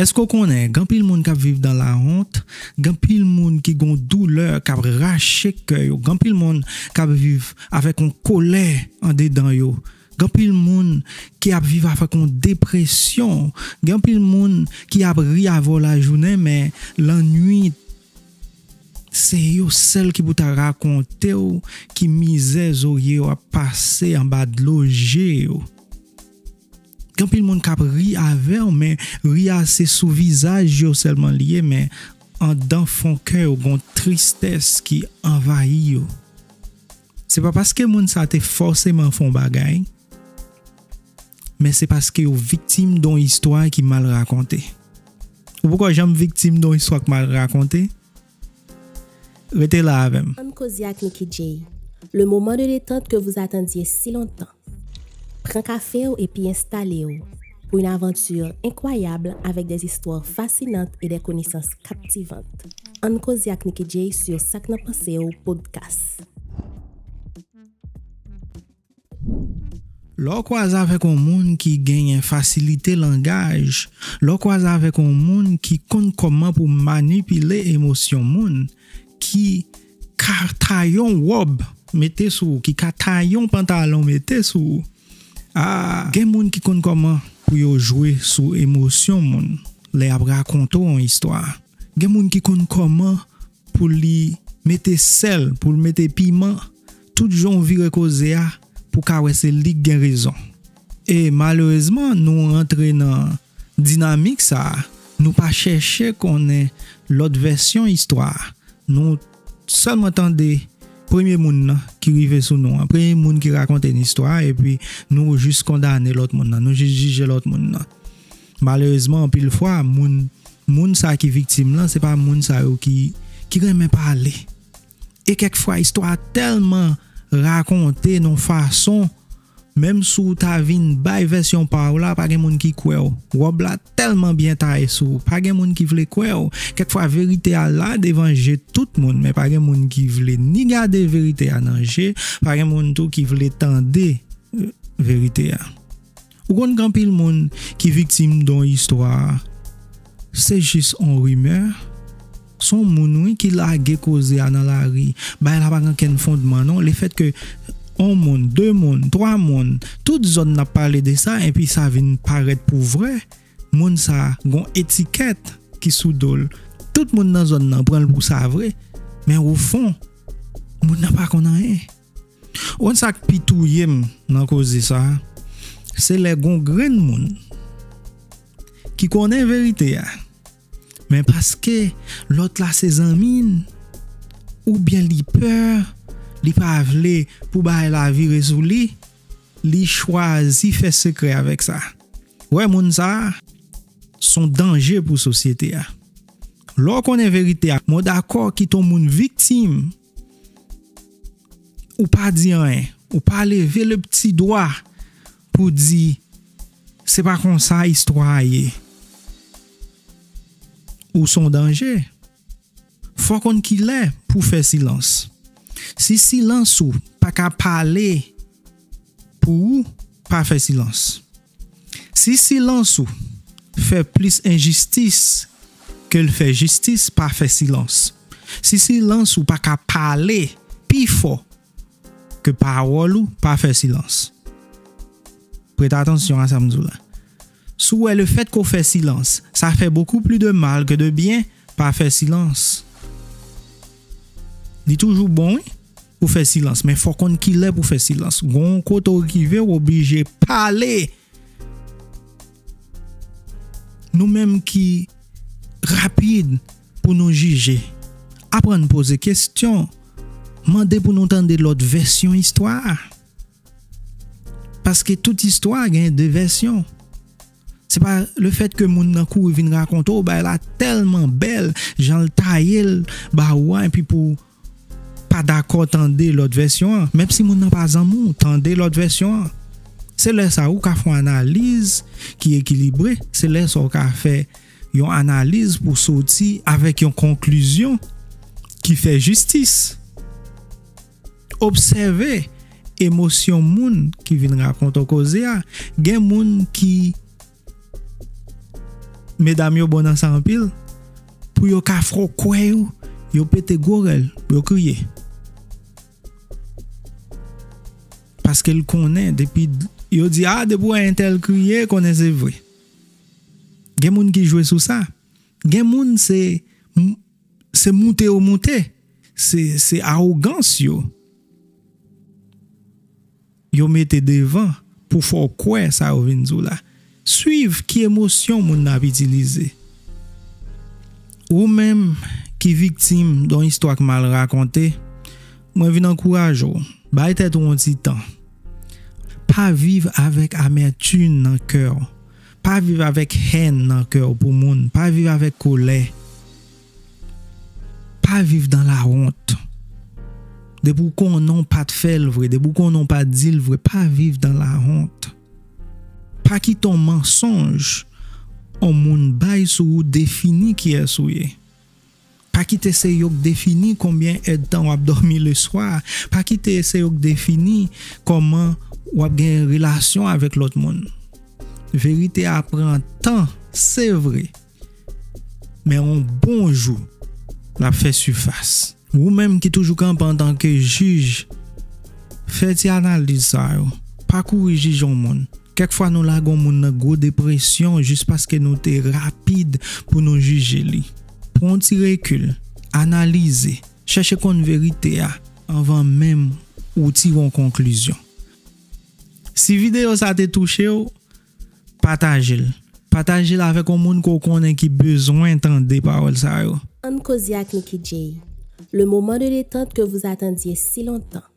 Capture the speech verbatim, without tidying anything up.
Èske w konnen, gen anpil moun k ap viv nan lawont, gen anpil moun ki gen yon doulè k ap rache kè yo, gen anpil moun k ap viv avèk yon kolè andedan yo, gen anpil moun ki ap viv avèk yon depresyon, gen anpil moun ki ap ri avè w lajounen, men lannwit, se yo sèl ki pou ta rakonte w ki mizè zorye yo ap pase anba dlo je yo. Gen anpil moun k ap ri avè w, men ri a se sou vizaj yo sèlman li ye, men andan fon kè yo, gen yon tristès ki anvayi yo. Se pa paske moun sa te fòseman fè yon bagay, men se paske yo viktim de yon istwa ki mal rakonte. Ou poko janm viktim de yon istwa ki mal rakonte? Rete la avè m. Ann koze ak Nicky Jay. Le moment de détente que vous attendiez si longtemps. Pran kafe w epi enstale w pour une aventure incroyable avec des histoires fascinantes et des connaissances captivantes. Ann koze ak Nicky Jay sur Sa k nan panse w podcast. Lè w kwaze avèk yon moun ki genyen fasilite langaj, lè w kwaze avèk yon moun ki konn kòman pou manipile emosyon moun, ki ka taye yon wòb mete sou ou, ki ka taye yon pantalon mete sou ou, a, gen moun ki konn kòman pou yo jwe sou emosyon moun lè y ap rakonte w yon istwa. Gen moun ki konn kòman pou li mete sèl, pou l mete piman, tout jan w vire koze a, pou w ka wè se li k gen rezon. E malerezman, nou rantre nan dinamik sa a, nou pa chèche konnen lòt vèsyon istwa a. Nou sèlman tande premye moun nan ki rive sou nou an, premye moun ki rakonte n istwa a, epi nou jis kondane lòt moun nan, nou jis jije lòt moun nan. Malerezman, anpil fwa, moun, moun sa ki viktim lan, se pa moun sa yo ki, ki renmen pale. E kèk fwa, istwa a tèlman rakonte nan yon fason, menm si w ta vin bay vèsyon pa w la, pa gen moun ki kwè w. Wòb la tèlman byen taye sou ou, pa gen moun ki vle kwè w. Kèk fwa, verite a la devan je tout moun, men pa gen moun ki vle ni gade verite a nan je, pa gen moun tou ki vle tande verite a. Ou konn gen anpil moun ki viktim de yon istwa, se jis yon rimè. Se yon moun, wi, ki lage koze a nan lari. Bagay la pa gen okenn fondman, non. Lefètke yon moun, de moun, twa moun, tout zòn n ap pale de sa, epi sa vin parèt pou vrè, moun sa a gen yon etikèt ki sou do l. Tout moun nan zòn nan pran l pou sa vre, men ofon, moun nan pa konn anyen. Ou konn sa k pi touye m nan koze sa a? Se lè gon grenn moun ki konnen verite a, men paske lòt la se zanmi n, oubyen li pè, li pa vle pou bagay la vire sou li, li chwazi fè sekrè avèk sa. Wè, moun sa a, s on danje pou sosyete a. Lè w konnen verite a, mwen dakò kite yon moun viktim, ou pa di anyen, ou pa leve le pti dwa pou di, se pa konsa istwa a ye. Ou s on danje. Fò w konn kilè pou w fè silans. Si silans ou pa ka pale pou ou, pa fè silans. Si silans ou fè plis enjistis ke l fè jistis, pa fè silans. Si silans ou pa ka pale pi fò ke pawòl ou, pa fè silans. Prete atansyon a sa m di w la. Si w wè lefètke w fè silans, sa fè beaucoup plus de mal que de bien, pa fè silans. Li toujou bon, wi, pou fè silans, men fò w konn kilè pou fè silans. Gon kote w rive, w oblije pale. Nou menm ki rapid pou nou jije, aprann poze kesyon, mande pou nou tande lòt vèsyon istwa a. Paske tout istwa gen de vèsyon. Se pa lefètke moun nan kouri vin rakonte w, bagay la tèlman bèl, jan l taye l ba ou a, epi pou w pa dakò tande lòt vèsyon an. Menm si moun nan pa zanmi w, tande lòt vèsyon an. Se lè sa a ou ka fè yon analiz ki ekilibre, se lè sa a ou ka fè yon analiz pou soti avèk yon konklizyon ki fè jistis. Obsève emosyon moun ki vin rakonte w koze a. Gen moun ki medam yo bon nan sa anpil, pou yo ka fè w kwè yo, yo pete gwo rèl, yo kriye. Paske l konnen, depi yo di, "Ah, depi w wè entèl kriye, konnen se vre." Gen moun ki jwe sou sa. Gen moun se, se moute yo moute. Se, se awogans yo. Yo mete devan pou fè w kwè sa yo vin di w la. Swiv ki emosyon moun nan ap itilize. Ou menm ki viktim de yon istwa k mal rakonte, mwen vin ankouraje w. Bay tèt ou yon ti tan. Pa viv avèk amètim nan kè w. Pa viv avèk hèn nan kè w pou moun. Pa viv avèk kolè. Pa viv dan lawont. Depi w konnen w pa t fè l vre, depi w konnen w pa t di l vre, pa viv dan lawont. Pa kite yon mansonj yon moun bay sou ou defini kiyès ou ye. Pa kite se yo k defini konbyen èdtan w ap dòmi leswa. Pa kite se yo k defini kòman w ap gen relasyon avèk lòt moun. Verite a pran tan, se vre. Men yon bon jou, l ap fè sifas. Ou menm ki toujou kanpe antanke jij, fè ti analiz sa yo. Pa kouri jije yon moun. Kèk fwa nou lage yon moun nan gwo depresyon jis paske nou te rapid pou nou jije li. Pran yon ti rekil, analize, chèche konn verite a anvan menm ou tire yon konklizyon. Si videyo sa te touche w, pataje l. Pataje l avèk yon moun ke w konnen ki bezwen tande pawòl sa yo. Ann koze ak Nicky Jay. Le moment de détente que vous attendiez si longtemps.